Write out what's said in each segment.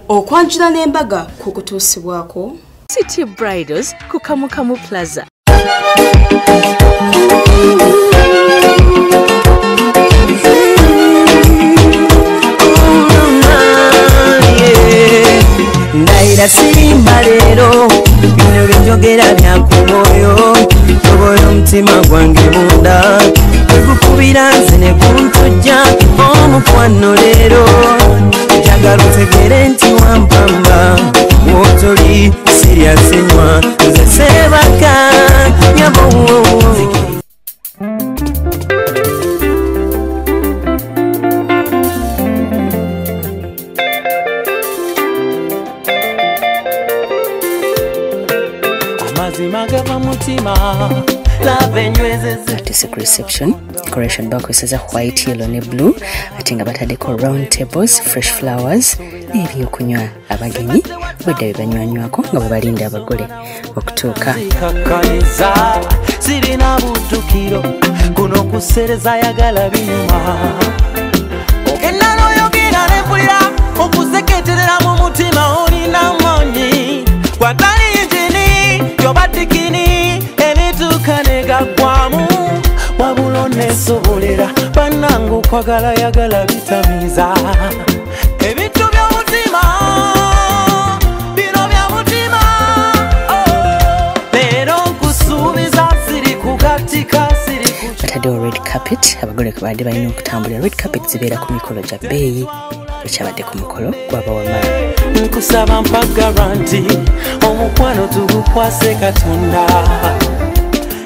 Okwanjula n'embaga kukutuusibwako City Bridals ku Kamukamu Plaza. Ndayira sirimba leero, bino byenjogera bya ku mwoyo, tobola omutima gwange munda, gwegukubira nze ne guntujja omukwano leero, njagala otegere nti wampamba, w'otoli sirya sinywa, nze seebaka nyabo. Artistic reception decoration bakozesa white, yellow ne blue, ate nga bataddeko round tables, fresh flowers n'ebyokunywa. Abagenyi bwedda bye banywanywako nga bwe balinda abagole okutuuka. Sirina buddukiro kuno kusereza yagala binyuma, ogenda n'oyogera ne mpulira okuseketerera mu mutima, olina maanyi gwatali injini yobatikini ebituuka ne gaggwamu, wabula oneesobolera bannange okwagala yagala bitamiiza ebintu by'omutima, bino bya mutima, leero nkusuubiza siri kugatika. Bataddewo red carpet, abagole kwe badde balina okutambulira. Red carpet zibeera ku mikolo gya bbeeyi, ekyabadde ku mukolo gw'abawamala. Nkusaba mpa garanti omukwano tugukwase Katonda,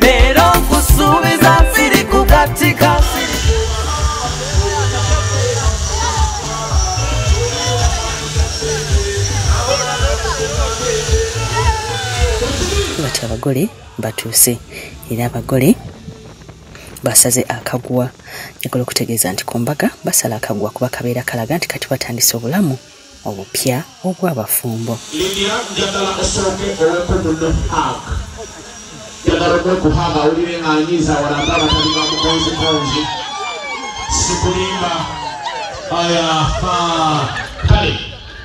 leero nkusuubiza siri kugatika. Bati abagole batuuse era abagole basaze akaguwa. Njagala okutegeeza nti ku mbaga basala akaguwa kuba kabeera kalaga nti kati batandise obulamu obupya obw'abafumbo. Lydia, njagala osooke oweko munno hug. Njagala ogwe ku hug awulire ng'anyiiza walambe abatali ba mukonzikonzi. Sikulimba. Aya, kale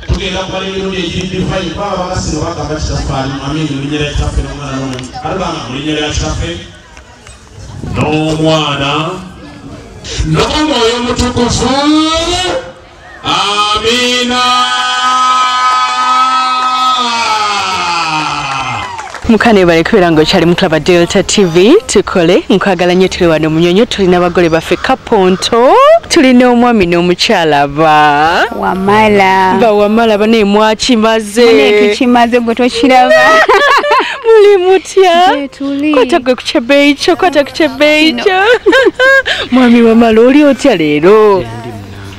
tugenda kubala emirundi egiri divayi kuba abagasiro bagamba Kitaffe ali amini mu linnya lya Kitaffe n'Omwana n'Omwoyo. Alubanga mu linnya lya Kitaffe n'Omwana n'Omwoyo Omutukuvu. Amina. Mukane bale kubeera ng'okyali mu Club Delta TV, tukole nkwagala nnyo. Tuli wano Munyonyo, tulina abagole baffe Kaponto, tulina omwami n'omukyala ba Wamala. Ba Wamala bane mwakimaze. Mune tukimaze gwe tokiraba. Muli mutya? Kwata gwe ku kyebeeyi kyo, kwata ku kyebeeyi kyo. Mwami Wamala oli otya leero?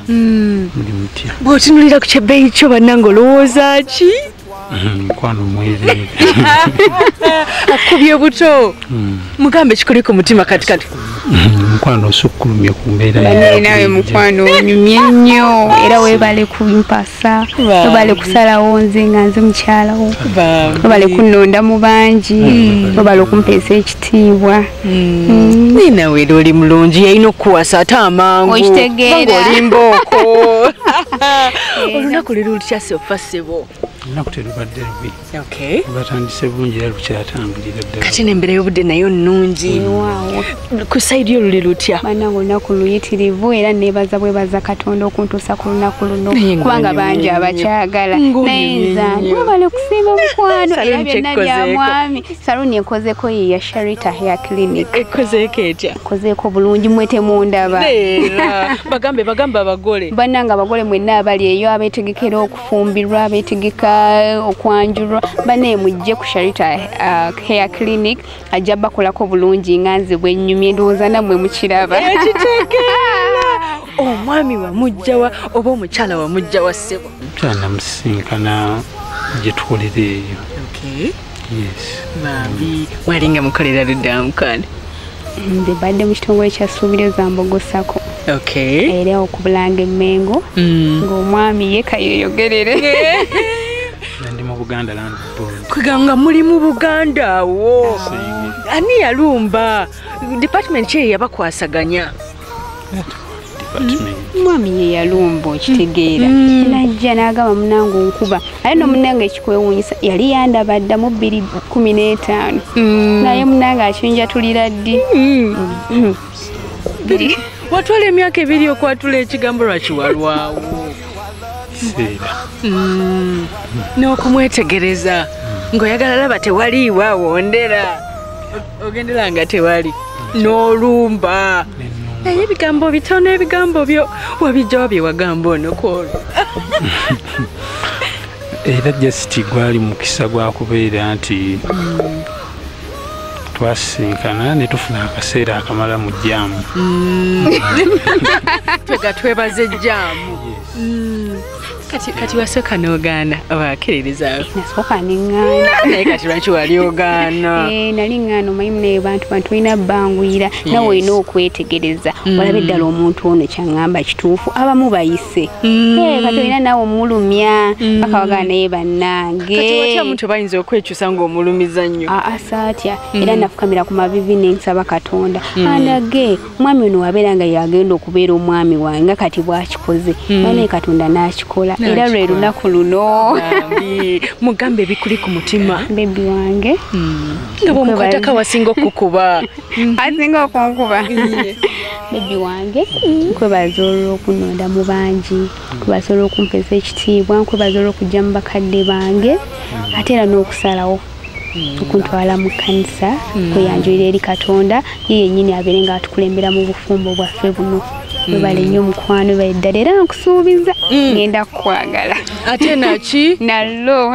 Muli mutya? Bw'otunuulira ku kyebeeyi kyo bannange olowooza ki? Mukwano mwereere. Akubye buto. Mugambe kikuli ku mutima katikati. Mukwano osukkulumye ku mbeera. Bannange naawe mukwano onyumye nnyo era weebale kumpasa, weebale kusalawo nze nga nze mukyala wo, weebale kunnonda mu bangi, weebale okumpeesa ekitiibwa. Naye naawe era oli mulungi, yalina okukuwasa ate amangu. Okitegeera. Oli mbooko. Olunaku leero lutyase ofa ssebo? Olunaku terubadde lubi. Okay. Batandise bulungi era lukyatambulira ddala. Kati n'embeera y'obudde nayo nnungi. Ku sayidi yo luli lutya? Bannange olunaku luyitirivu era neebaza bwebaza Katonda okuntuusa ku lunaku luno, kubanga bangi abakyagala. Naye nze webale kusiima mukwano era byonna bya mwami. Saluuni enkozeeko ye ya Sharita Hair Clinic. Ekozeeko etya? Ekozeeko bulungi mwe temundaba. Bagambe bagambe abagole. Bannange abagole mwenna abali eyo abeetegekera okufumbirwa, abeetegeka okwanjulwa, bannaye mujje ku Sharita Hair Clinic, ajja bakolako bulungi nga nze bwe nnyumye, ndowooza nammwe mukiraba. Ekitegeera. Omwami wamujjawa oba omukyala wamujjawa ssebo? Omukyala namusisinkana gye tukolera eyo. Okay. Yes. Bambi, walinga mukolera ludda mukwano? Nze mbadde mu kitongole kya Ssuubiryo Zambogo Sacco. Okay. Era okubulanga Emmengo ng'omwami ye kayeeyogerere. Ndi mu Buganda Land Board. Kwegamba muli mu Buganda awo. Ani yalumba? Department ki yabakwasaganya? that means. Mwami ye yalumba okitegeera. Najja n'agamba munnange onkuba. Aye no munnange ekikwewuunyisa yali yandaba dda mu 2015. Naye munnange akinjatulira ddi? Watwala emyaka 2 okwatula ekigambo lwaki walwawo? Kiseera. N'okumwetegereza ng'oyagala laba tewaliiwo awondera. Ogendera nga tewali. N'olumba. Naye ebigambo bitono ebigambo byo wabijjawa bye wagamba ono kwolwo. Era just gwali mukisa gwa kubeera nti twasinkana ne tufuna akaseera akamala mu jjaamu. Twega twebaze jjaamu. Kati wasooka n'ogaana obakkiririzaawo? Nasooka ne ŋŋaana. Naye kati lwaki wali ogaana? Nali ŋŋaana omanyi munaye bantu olina bbanguyira nawe olina okwetegereza olabe ddala omuntu ono kyaŋŋamba kituufu abamu bayise. Kati olina naawe omulumya paka wagaana naye bannange. Kati watya omuntu bayinza okwekyusa ng'omulumiza nnyo? Saatya era nafukamira ku mavivi ne nsaba Katonda andage omwami ono wabeera nga yagenda okubeera omwami wange nga kati bw'akikoze naye Katonda n'akikola. Era lwe lunaku luno. Mugambe ebikuli ku mutima. Bebi wange. Nga bw'omukwatako awasinga okukuba. Asinga okunkuba. Bebi wange, nkwebaza olw'okunnonda mu bangi, nkwebaza olw'okumpeesa ekitiibwa, nkwebaza olw'okujja mu bakadde bange, ate era n'okusalawo okuntwala mu kkanisa, kweyanjulira eri Katonda, ye yennyini abeere ng'atukulembera mu bufumbo bwaffe buno. Webale nnyo mukwano, webale ddala era nkusuubiza ngenda kukwagala. Ate naki? Nallo.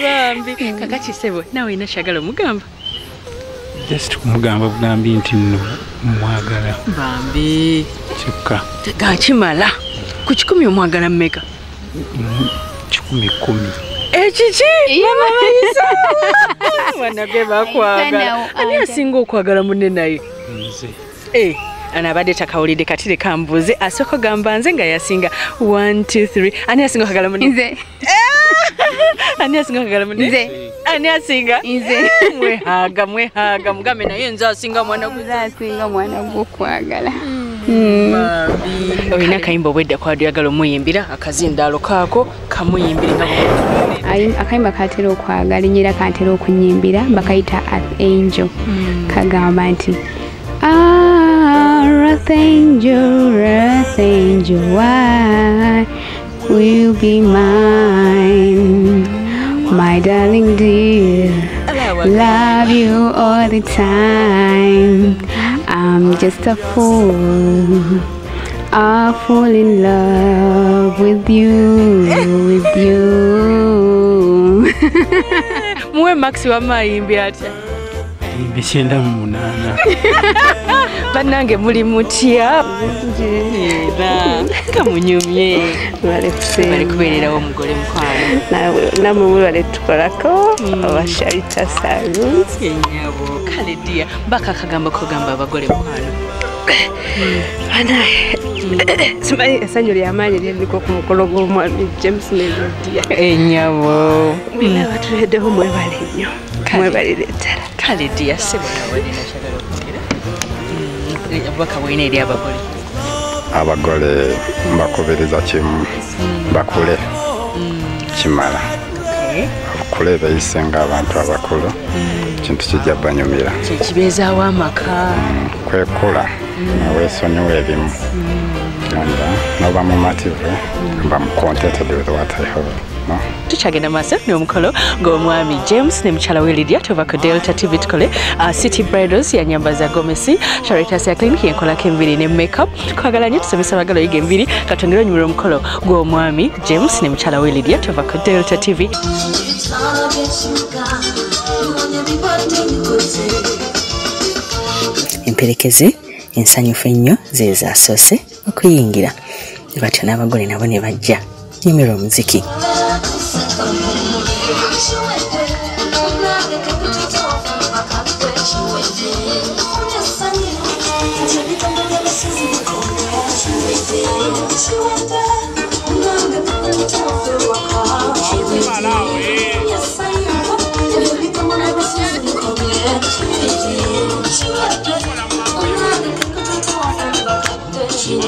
Bambi. Kakati ssebo naawe olina kyagala omugamba? Just kumugamba bugambi nti nno mwagala. Bambi. Kyokka. Gakimala. Ku 100 omwagala mmeka? 110. Ekiki? Mama bayisa. Mwana gwe bakwagala. Ani asinga okwagala munne naye? Nze. Ana abadde takawulidde kati leka mbuuze asooka ogamba nze nga yasinga 1 2 3 ani asinga okwagala munne? Nze. Ani asinga okwagala munne? Nze. Ani asinga? Nze. Mwehaaga mwehaaga mugambe naye nze asinga mwana gwe. Nze asinga mwana gwe okwagala. Olina akayimba obwedda kw'oyagala omuyimbira akazindaalo kaako kamuyimbire nga akayimba katera okwagala ennyo era kantera okunyimbira bakayita Earth Angel. Kagamba nti Earth angel, why will be mine, my darling dear? Love you all the time. I'm just a fool. I fall in love with you, with you. Muwe Max wamayimbi atya? 98. Bannange muli mutya? Era nga munyumye. Bali kubeererawo omugole mukwano. Nammwe mwebale tukolako aba Sharita Salon. Ennyabo. Kale dear, baka akagambo kogamba abagole mukwano. Simanyi essanyu ly'amaanyi lyendiko ku mukolo gw'omwami James ne Lydia. Ennyabo. Mwena abatuleddeko mwebale nnyo. Mwebalire ddala. Kale dear, ssebo nawe nakyagala okwogera. Obubaka bw'olina eri abagole. Abagole mbakubiriza kimu bakule kimala. Bakule beeyise ng'abantu abakulu. Kintu kijja banyumira. Kibeezaawo amaka. Kwekula weesonyiwa ebimu. Noba mumativu mba contented with what I have. No? Tukyagenda maaso n'omukolo ng'omwami James ne mukyala we Lydia tuva ku Delta TV tukole City Bridals yanyambaza gomesi Sharita ya Clinic yenkolako enviiri ne makeup. Twagala nnyo tusomesa abagala oyiga enviiri katwongere onyumirwa omukolo gw'omwami James ne mukyala we Lydia tuva ku Delta TV. Emperekeze ensanyufu ennyo ze zasoose okuyingira batyo n'abagole nabo ne bajja nyumirwa omuziki. She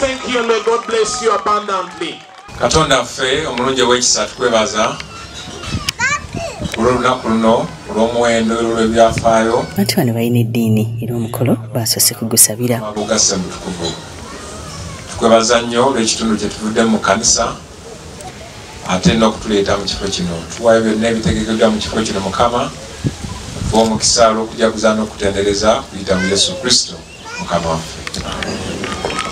Thank you, may God bless you abundantly. Katonda ffe omulungi ow'ekisa tukwebaza olw'olunaku luno olw'omuwendo olw'ebyafaayo. Abantu bano balina eddiini era omukolo basoose kugusabira. Abugasse mutukuvu. Tukwebaza nnyo olw'ekitundu kye tuvuddemu mu kkanisa ate n'okutuleeta mu kifo kino. Tuwaayo byonna ebitegekeddwa mu kifo kino Mukama, tuwa omukisa olw'okujaguza n'okutendereza kuyita mu Yesu Kristo Mukama waffe.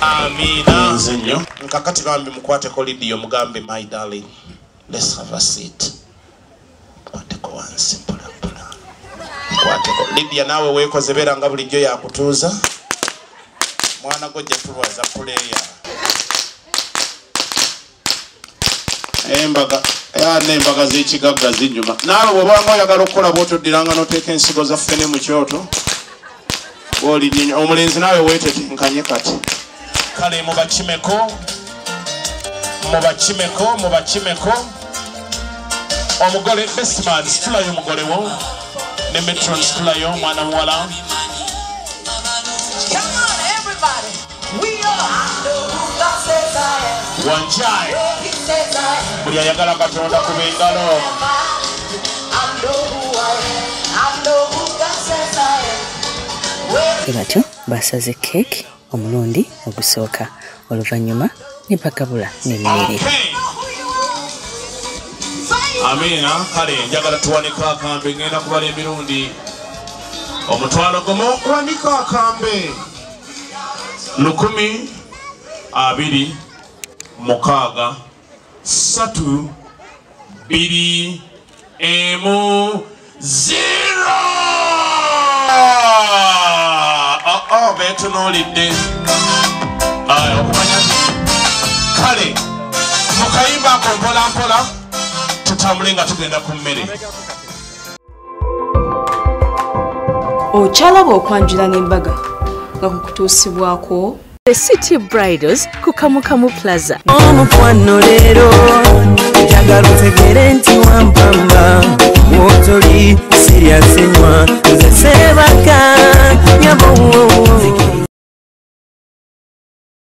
Amina. Nze nnyo. Nkakati bambi mukwateko Lydia mugambe my darling, let's have a seat. Mukwateko wansi mpola mpola. Mukwateko. Lydia naawe weekoze beera nga bulijjo yakutuuza. Mwana gwe gye tulwaza puleeya. Embaga n'embaga z'ekigagga zinyuma. Naawe bw'obanga oyagala okukola bw'otoddiranga n'oteeka ensigo za ffene mu kyoto. Bw'olinnya omulenzi naawe weetetenkanye kati. Kale mubakimeko, mubakimeko, mubakimeko. Omugole bestman situlayo omugole wo ne metron situlayo mwana muwala. Wanjai buli ayagala Katonda kuba engalo. Batyo basaze keeki omulundi ogusooka oluvannyuma ne bagabula n'emmere. Amina. Kale njagala tuwanika akambe, ngenda kubala emirundi 50 gumu. Wanika akambe 1 2 6 3 2 1 0. Betunuulidde okumanya kale mukayimba ako mpola mpola tutambule nga tugenda ku mmere. Okyalaba okwanjula n'embaga nga kukutuusibwako The City Bridals ku Kamukamu Plaza. Omukwano leero njagala otegere nti wampamba wotoli sirya sinywa nze sebaka nyabo.